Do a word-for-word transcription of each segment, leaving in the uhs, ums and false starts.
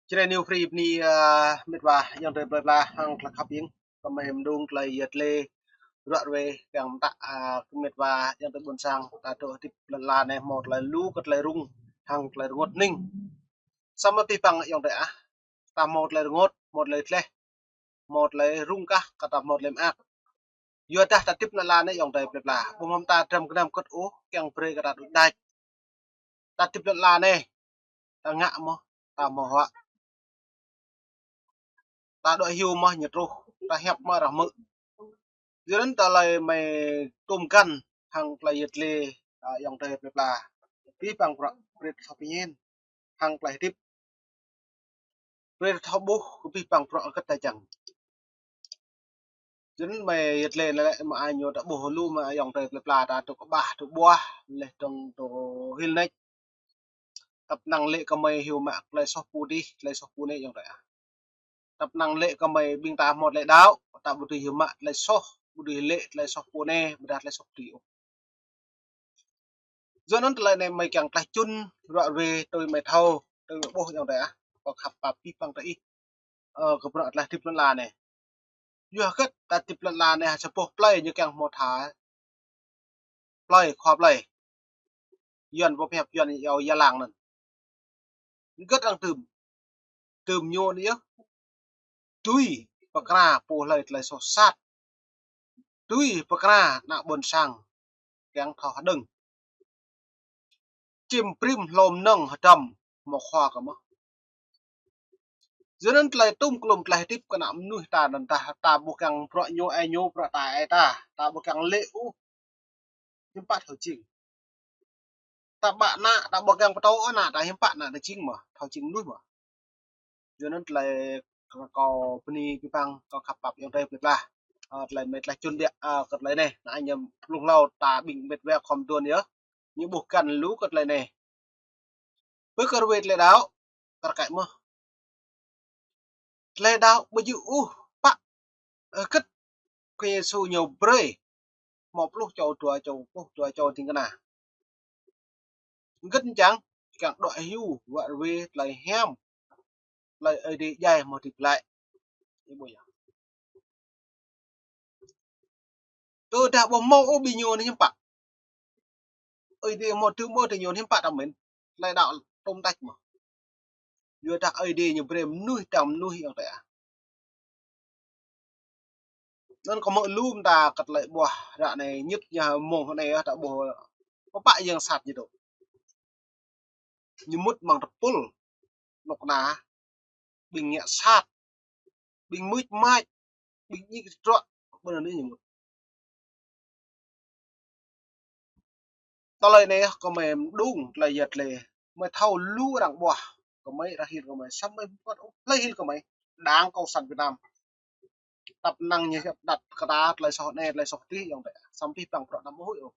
Čơđai New Free bơni, a, mĕt wa ayŏng adơi plơi pla hăng tơlơi khăp hiêng. Kơmơi mơdung tơlơi yet lĕ ruă ruê kiăng mơtă, a, kơ mĕt wa ayŏng adơi ƀôn sang ta dŏ hơdip lŏn ala anai hmâo tơlơi lu kơ tơlơi rŭng hăng tơlơi rơngot hơning. Samơ̆ abih bang ayŏng adơi ah, ta hmâo tơlơi rơngot, hmâo tơlơi gleh, hmâo tơlơi rŭng kah, kơ ta hmâo tơlơi mơak. Yua dah ta hơdip lŏn ala anai ayŏng adơi plơi pla, ƀu hmâo ta dram gơnam kơt ôh, kiăng brơi kơ ta đôč đač. Ta hơdip lŏn ala anai, ta ngă mơ̆, ta hmâo huă. Ta dŏ hyu mơ̆ ñu truh, ta hiăp mơ̆ arăng hmư̆. Yua anŭn tơlơi mơi tŭm găn hăng tơlơi yet lĕ, a, ayŏng adơi plơi pla. Abih bang bruă brơi thâo pơñen hăng tơlơi hơdip. Brơi thâo ƀuh kơ abih bang bruă hơget ta čang. Yua anŭn mơi yet lĕ anai lĕ mơi ai ñu ta ƀuh lu mơi ayŏng adơi plơi pla ta dŏ kơƀah dŏ ƀuah laih dơ̆ng dŏ hil nač. Tăp năng lĕ kơmơi hyu mă tơlơi soh pô adih, tơlơi soh pô anai ayŏng adơi ah. Tăp năng lĕ kơmơi ƀing ta hmâo tơlơi đaŏ, ta ƀu dưi hyu mă tơlơi soh, ƀu dưi lĕ tơlơi soh pô anai, ƀôdah tơlơi soh pô adih ôh. Yua anŭn tơlơi anai mơi kiăng tlaih čun, ruă ruê, tui mơi thâo, tui mơi ƀuh ayŏng adơi ah, kâo khăp pap abih bang tơ ih, ơ, kơ bruă tlaih hơdip lŏn ala anai. Yua hơget ta hơdip lŏn ala anai ha sa boh plơi ñu kiăng hmâo tha plơi, khua plơi. Yuan pơhiăp Yuan iâu Gia Lang anŭn. Hơget arăng dưm? Dưm ñu anai yơh. Dưi pơkra pô hlơi tơlơi soh sat. Dưi pơkra ană ƀôn sang kiăng thâo hơđơ̆ng. Čim prim hlô mơnơ̆ng hơdrăm hmâo khua kơ mơ̆. Yua anŭn tơlơi tŭm klum tlaih hơdip kơ ană mơnuih ta anŭn ta, ta ƀu kiăng bruă ñu ai ñu, bruă ta ai ta, ta ƀu kiăng lĕ ôh. Hiư̆m pă thâo jing. Ta ƀă ană, ta ƀu kiăng pơtô ôh ană ta, hiư̆m pă ană ta jing mơ̆, thâo jing mơnuih mơ̆. Yua anŭn tơlơi kâo bơni abih bang, kâo khăp pap ayŏng adơi plơi pla. Ơ, tơlơi mơi tlaih čun biă, ơ, kơ tơlơi anai, anai ñu blung hlâo ta ƀing mĕt wa khŏm đuôn yơh. Ñu ƀuh găn lu kơ tơlơi anai. Pơ kơ ruê tơlơi đaŏ, kar kaĭ mơ̆. Tơlơi đaŏ ƀu djơ̆ ôh pă, ơ, hơget Khua Yêsu ñu brơi. Hmâo pluh čô, dua čô, pluh dua čô ding kơna. Hơget čang, kiăng dŏ hyu, ruă ruê, tơlơi hiam, tơlơi Ơi Adai djai hmâo hơdip glaĭ. Ih ƀuh yơh. Tơdah ƀu hmâo ôh ƀing ñu anai hiư̆m pă. Ơi Adai hmâo dưm ôh tơ ñu anai hiư̆m pă ta mĭn. Tơlơi đaŏ tŭm tač mơ̆. Yua dah Ơi Adai ñu brơi mơnuih tơdang mơnuih ayŏng adơi ah. Anŭn kâo hmư̆ lu mơta kơ tơlơi ƀuah ră anai ñŭt ñu mơ̆ng anai yơh ta ƀuh pơpă yang sat ñu dŏ. Ñu mŭt amăng tơpul, anŏ kơna, ƀing ngă sat, ƀing mưč mač, ƀing djik tơdruă, ƀơi anŭn ñu mŭt. Tơlơi anai yơh kơmơi mơdung tơlơi yet lĕ, mơi thâo lu arăng ƀuah, kơmơi arăng hil kơmơi, samơ̆ mơi ƀu pơkŏn ôh, hlơi hil kơmơi, Đảng Cộng sản Việt Nam. Tăp năng ñu hiăp đăt kơ ta tơlơi soh anai, tơlơi soh adih ayŏng adơi, samơ̆ abih bang bruă ta ƀu huĭ ôh.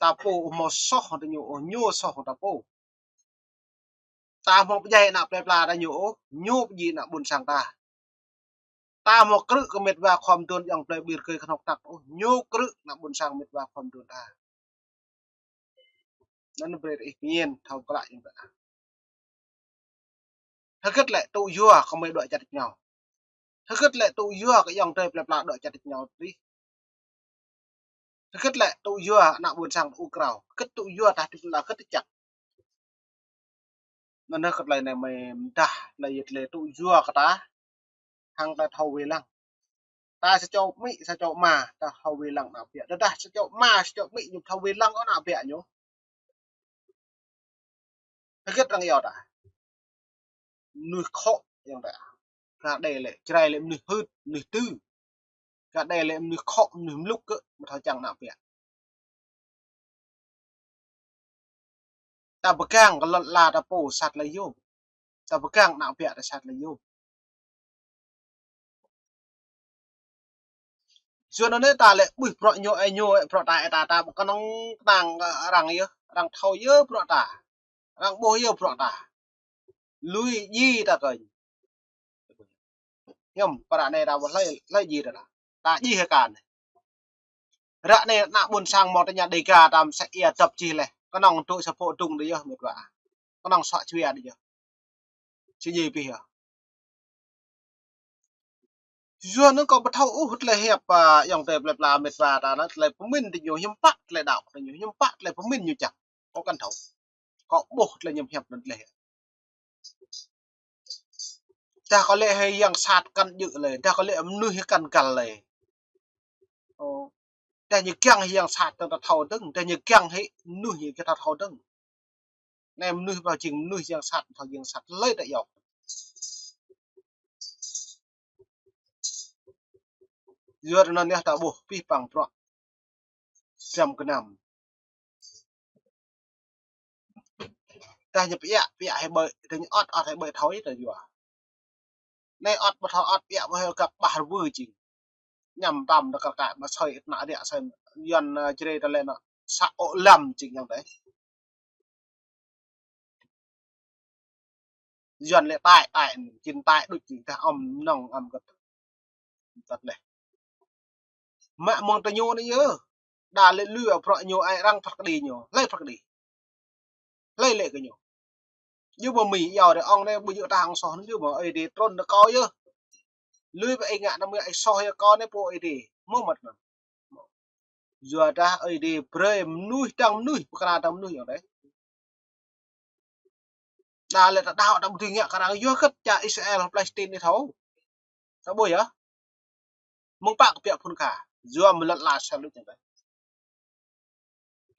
Ta pô ƀu hmâo soh tơ ñu ôh, ñu soh ta pô. Ta hmâo pơdjai ană plơi pla ta ñu ôh, ñu pơdjai ană ƀôn sang ta. Ta hmâo krư̆ kơ mĕt wa khŏm đuôn ayŏng adơi ƀir kơi kơnŏk tăk ôh, ñu krư̆ ană ƀôn sang mĕt wa khŏm đuôn ta. Anŭn brơi ih pơñen thâo klă ayŏng adơi. Hơget lĕ tŭ yua kơmơi dŏ čăt ñu. Hơget lĕ tŭ yua kơ ayŏng adơi plơi pla dŏ čăt ñu tih. Hơget lĕ tŭ yua ană ƀôn sang tŭ krao. Hơget tŭ yua ta hơdip lŏn ala hơget tơčăk. Anŭn yơh kơ tơlơi anai mơi mơdah tơlơi yet lĕ tŭ yua kơ ta. Hăng ta thâo wai lăng. Ta sa čô amĭ, sa čô ama, ta thâo wai lăng ană biă. Tơdah sa čô ama, sa čô amĭ ñu thâo wai lăng kơ ană biă ñu. Hơget arăng iâu ta. Mơnuih khŏ ayŏng adơi. Gah Ơi Adai lĕ, Jrai lĕ mơnuih hưt, mơnuih tŭ. Gah Ơi Adai lĕ mơnuih khŏ, mơnuih mlŭk kơ, ƀu thâo čang ană biă. Ta pơgang kơ lŏn ala ta pô sat lĕ yôm. Ta pơgang ană biă ta sat lĕ yôm. Yua anŭn ta lĕ ƀuh bruă ñu ai ñu, bruă ta ai ta, ta ƀu kơnơ̆ng kơnang arăng yơh, arăng thâo yơh bruă ta. Arăng ƀuh yơh bruă ta. Lui djai ta kơnh. Hiư̆m, pơ ră anai ta ƀu hlơi, hlơi djai ta. Ta djai hơkă anai. Ră anai ană ƀôn sang hmâo tơña Dega ta mơsĕ ia dăp čih leh. Kơnơ̆ng tŭ sa pô đŭng đơi yơh mĕt wa. Kơnơ̆ng sŏ čuia đơi yơh. Či djai pih yơh. Yua anŭn kâo ƀu thâo ôh tơlơi hiăp, a, ayŏng adơi plơi pla mĕt wa ta anŭn, tơlơi pơmĭn tơ ñu hiư̆m pă, tơlơi đaŏ tơ ñu hiư̆m pă, tơlơi pơmĭn ñu čang. Kâo kăn thâo. Kâo ƀuh tơlơi ñu hiăp anŭn tơlơi. Dah kâo lĕ hơi yang sat kăn djơ̆ lĕ, dah kâo lĕ mơnuih kăn găl lĕ. Ơ, dah ñu kiăng hơi yang sat ta thâo dơ̆ng, dah ñu kiăng hơi mơnuih ñu ta thâo dơ̆ng. Anai mơnuih ƀu jing mơnuih yang sat, thâo yang sat lơi ta yŏk. Yua anŭn yơh ta ƀuh pih pang bruă. Dram gơnam. Dah ñu pơiă, pơiă hơi ƀơi, dah ñu ơ̆t, ơ̆t hơi ƀơi thâo ih ta yua. Anai ơ̆t ƀu thâo ơ̆t, pơiă ƀu hơi găp ƀah rơwơ jing. Ñăm tam ta kar kaĭ ƀu sơi ih ană riă sơi Yuan, ơ, Jrai ta lĕ anŭn. Sa ôk lăm jing yang tơi. Yuan lĕ tai, tai, jing tai đôč jing dah ăm nong ăm găt. Tăt leh. Mă mơ̆ng tơ ñu anai yơh. Đa lĕ lui bruă ñu ai arăng phat kơđi ñu. Hlơi phat kơđi. Hlơi lĕ kơ ñu. Yua ƀu mĭn yua ră ong anai ƀu djơ̆ tah ong soh anŭn yua ƀu Ơi Adai trŭn tơ kâo yơh. Lui ƀu ai ngă anăm ngă ai soh yơh kâo anai pô Ơi Adai. Mơ̆ mơ̆t anŭn. Yua dah Ơi Adai brơi mơnuih dang mơnuih, pơkra dang mơnuih yơh dêh. Đa lĕ ta đaŏ ta ƀu dưi ngă kơ arăng yua hơget čar Israel Palestine anai thâo. Ta ƀuh yơh. Mơ̆ng pă kơ pioh phun kha. Yua mơ̆ lŏn ala sa lu čang tơi.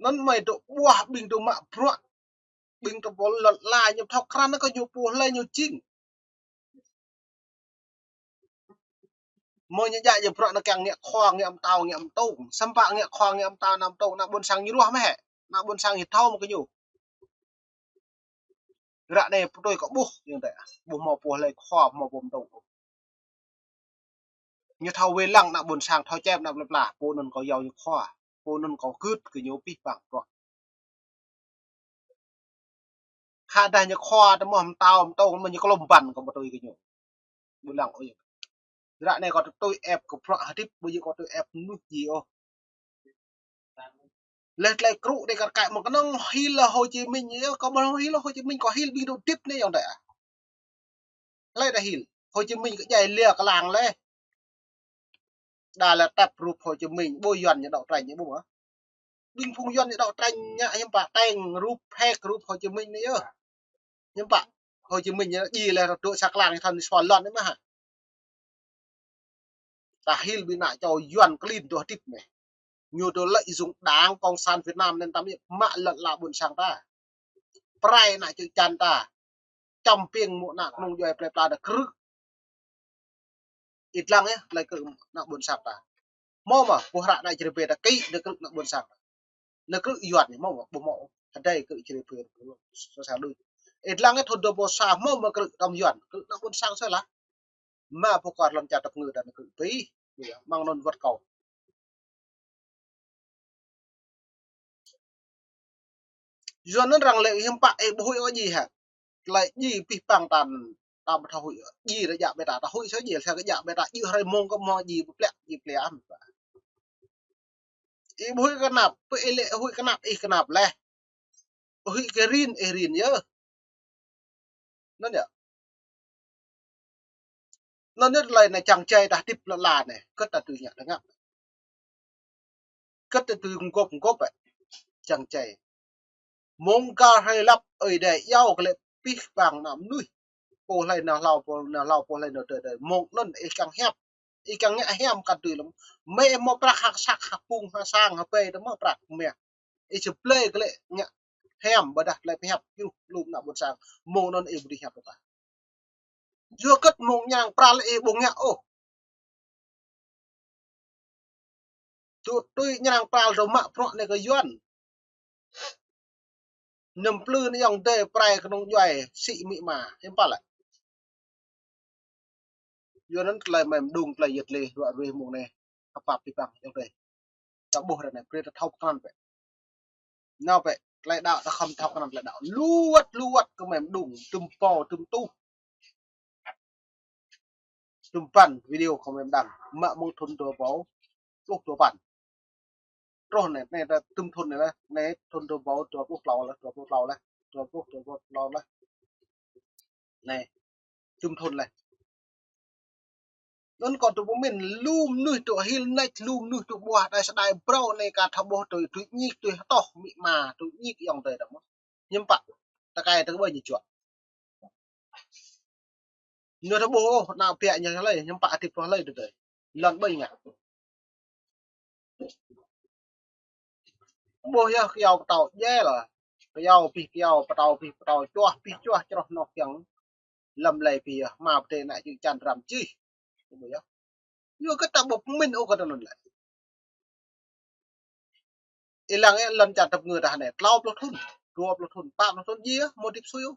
Anŭn mơi dŏ ƀuah ƀing dŏ mă bruă. Ƀing dŏ pô lŏn ala ñu thâo krăn kơ ñu pô hlơi ñu jing. Mơ̆ ñu djă ñu bruă anŭn kiăng ngă khua, ngă mơtao, ngă mơtông. Samơ̆ pă ngă khua, ngă mơtao, ngă mơtông, ană ƀôn sang ñu ruah mơ̆ hĕ. Ană ƀôn sang ñu thâo mơ̆ kơ ñu. Ră anai pơtui kâo ƀuh, yang tơi. Ƀu hmâo pô hlơi khua, ƀu hmâo pô mơtông. Ñu thâo wai lăng ană ƀôn sang, thâo čem ană plơi pla, pô anŭn kâo yua ñu khua, pô anŭn kâo gưt kơ ñu pih pang bruă. Khă dah ñu khua tơ mơ̆ mơtao, mơtông, mơ̆ ñu klŏm ƀăn kâo ƀu tui kơ ñu. Ƀu lăng ôh. Ră anai kâo tui ĕp kơ bruă hơdip, ƀu djơ̆ kâo tui ĕp mơnuih djai ôh. Leh tơlơi krŭ dêh kar kaĭ mơ̆ng kơnơ̆ng hil Hồ Chí Minh yơh, kâo ƀu hil Hồ Chí Minh, kâo hil ƀing dŏ hơdip anai yang tơi. Hlơi dah hil. Hồ Chí Minh kơ djai lia kơlang leh. Đa lĕ tăp rup Hồ Chí Minh, ƀu Yuan ñu đŏ trĕnh ñu ƀu mơ̆. Ƀing phung Yuan ñu đŏ trĕnh ñu hiư̆m pă tĕng rup, phek rup Hồ Chí Minh anai yơh. Hiư̆m pă Hồ Chí Minh ñu djai leh rơdŏ sa klang ñu thâo ñu sua lŏn anai mơ̆ hă. Ta hil ƀing ană čô Yuan klin dŏ hơdip anai. Ñu dŏ lợi dụng Đảng Cộng sản Việt Nam anŭn tam yơh mă lŏn ala ƀôn sang ta. Prai ană čư̆ čan ta. Čăm piêng mơ̆ ană kơnung djuai plơi pla ta krư̆. Ih lăng yơh, tơlơi krư̆ ană ƀôn sang ta. Hmâo mơ̆, ƀuh ră ană Jrai ƀe ta kĭ, ta krư̆ ană ƀôn sang ta. Ta krư̆ Yuan anai, hmâo mơ̆, ƀu hmâo. Hơdai krư̆ Jrai ƀe, sa sa đuč. Ih lăng yơh, thun dua rơbâo sa, hmâo mơ̆ krư̆ tơm Yuan, krư̆ ană ƀôn sang sơlah. Mă pơkor lăm čar tơpơngư ta ta krư̆ pih. Yua, mơ̆ng anŭn wơ̆t kâo. Yua anŭn arăng lĕ hiư̆m pă ih ƀu huĭ ôh djai hă. Tơlơi djai pih pang ta, ta ƀu thâo huĭ. Djai ră djă ƀe ta, ta huĭ sa djai, sa kơ djă ƀe ta, djai hrơi mông kơ mông djai ƀu plĕ, djai plĕ am. Ih ƀu huĭ kơnăp, pơ ih lĕ huĭ kơnăp, ih kơnăp leh. Huĭ kơ rin, ih rin yơh. Anŭn yơh. Anŭn yơh tơlơi anai čang čai ta hơdip lŏn ala anai. Kơt ta tui ngă ta ngă. Kơt ta tui mơgop mơgop ĕ. Čang čai. Mơ̆ng kar hrơi lăp Ơi Adai iâu kơ lĕ pih pang ană mơnuih. Pô hlơi nao hlâo, pô nao hlâo, pô hlơi nao tơi tơi. Mơ̆ng anŭn ih kiăng hiăp. Ih kiăng ngă hiam kăn tui lăm. Mơi ih hmâo prăk hăk săk, hăk pung, hăk sang, hăk ƀai, ta hmâo prăk mơ̆. Ih či blơi kơ lĕ ngă hiam ƀôdah tơlơi pơhiăp yua lŏm ană ƀôn sang. Mơ̆ng anŭn ih ƀu dưi hiăp ta. Yua hơget mơ̆ng ñang pral ih ƀu ngă ôh. Tui, tui ñang pral dŏ mă bruă anai kơ Yuan. Ñu plư anai ayŏng adơi prai kơnung djuai sĭ amĭ ama. Hiư̆m pă lĕ. Yua anŭn tơlơi mơ̆ng mơđung tơlơi yơh tơlơi ruă ruih mơ̆ng anai. Kơpap pih pang ayŏng adơi. Ta ƀuh ră anai, brơi ta thâo pơkran bĕ. Nao bĕ, tơlơi đaŏ ta khŏm thâo pơkran tơlơi đaŏ. Lu wơ̆t, lu wơ̆t kơ mơ̆ng mơđung, tơm pô, tơm tuh. Tơm păn video kơ mơ̆ng đăng. Mă mơ̆ng thun dua rơbâo pluh dua păn. Truh anai, anai ta tơm thun anai lah, anai thun dua rơbâo dua pluh klâo lah, dua pluh klâo lah, dua pluh, dua pluh klâo lah. Anai. Čum thun leh. Anŭn kâo tŭ pơmĭn lu mơnuih tŭ hil nač, lu mơnuih tŭ ƀuah đai sơđai brâo anai ka thâo ƀuh tui, tui ñik, tui hơtoh amĭ ama, tui ñik ayŏng adơi đah mơ̆. Hiư̆m pă, tơkai tơ ƀơi ñu juă. Ñu thâo ƀuh ôh, ană ƀiă ñu hlơi, hiư̆m pă hơdip hloh hlơi tơ tơi. Lŏn ƀơi ngă. Ƀuh yơh kyâo pơtâo djel. Kyâo pih kyâo, pơtâo pih pơtâo, čuah pih čuah, čroh noh kiăng. Lăm lei pih yơh, hmua pơdai ană čư̆ čan răm čih. Ƀuh yơh. Yua kơ ta ƀu pơmĭn ôh kơ tơnŭn lĕ. Ih lăng ih lŏn čar tơpơngư tah anai, tlâo pluh thŭn, dua pluh thŭn, pă pluh thŭn djai yơh, ƀu hơdip sui ôh.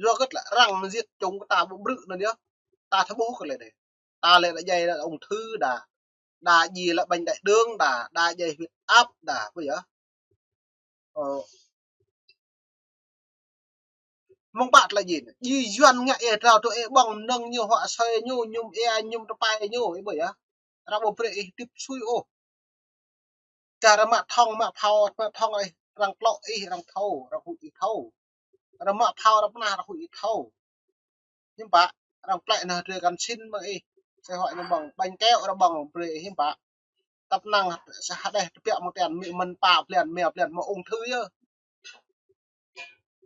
Yua kơ lĕ arăng mơ̆ giết chúng ta ƀu brư̆ anŭn yơh. Ta thâo ƀuh kơ lĕ anai. Ta lĕ đa djai lĕ ung thư đa. Đa djai lĕ bệnh đái đường đa, đa djai huyết áp đa, ƀuh yơh. Ơ. Mơ̆ng pă tơlơi djai anai. Djai Yuan ngă ih trao tui ih ƀơ̆ng mơnơ̆ng ñu huă asơi ñu, mơñum ia, mơñum tơpai ñu, ih ƀuh yơh. Arăng ƀu brơi ih hơdip sui ôh. Čar arăng mă thŏng, mă phao, mă thŏng ih, arăng klŏ ih, arăng thâo, arăng huĭ ih thâo. Arăng mă phao, arăng pơnah, arăng huĭ ih thâo. Hiư̆m pă, arăng plĕ nao drơi kăn sin mơ̆ng ih. Sĕ huă ñu ƀơ̆ng, bánh kẹo arăng ƀơ̆ng brơi ih hiư̆m pă. Tăp năng sa hơđeh tơbiă mơ̆ng tian, mĭ mơ̆n pă blan, rơma blan, mă ung thư yơh.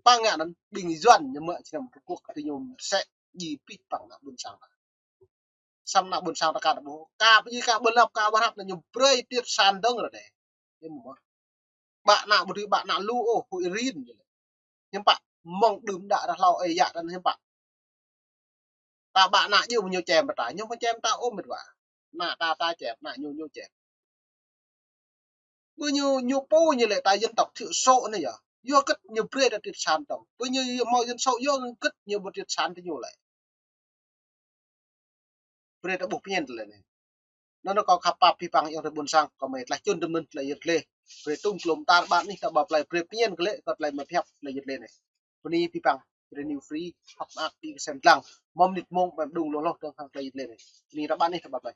Pă ngă anŭn, ƀing Yuan ñu mă čơnăm Trung Quốc tơ ñu sĕ djai pih păng ană ƀôn sang ta. Samơ̆ ană ƀôn sang ta ka ƀuh. Ka pơdjai ka ƀu lăp ka ƀu hrăp anŭn ñu brơi triệt sản dơ̆ng ră anai. Ih ƀuh. Ƀă ană ƀu dưi ƀă ană lu ôh, huĭ rin. Hiư̆m pă, mơ̆ng đưm đă ră hlâo ơi yă ta anŭn hiư̆m pă. Ta ƀă ană ñu ƀu ñu čem ta, ñu ƀu čem ta ôh mĕt wa. Ană ta ta čem, ană ñu ñu čem. Ƀơi ñu, ñu pô ñu lĕ ta dân tộc thiểu số anai yơh. Yua kơ ñu brơi ta triệt sản tŏng. Ƀơi ñu mâo dân số yua kơ ñu ƀu triệt sản tơ ñu lĕ. Brơi ta ƀuh pơñen tơlơi anai. Anŭn kâo khăp pap pih păng ayŏng adơi ƀôn sang, kâo mơi tlaih čun tơm anŭn tơlơi yơh tơlơi. Brơi tŭm klôm tar ƀar anih ta ƀă plơi, brơi pơñen kơ lĕ, kơ tơlơi mơi pơhiăp tơlơi yơh tơlơi anai. Bơni pih păng, brơi New Free, hŏk mơak đĭ kơsem dlăng. Mơ̆ng mơnit mơ̆ng, mơ̆ng đung hloh hloh tơ̆ng hăng tơlơi yơh tơlơi anai. Bơni tar ƀar anih ta ƀă plơi.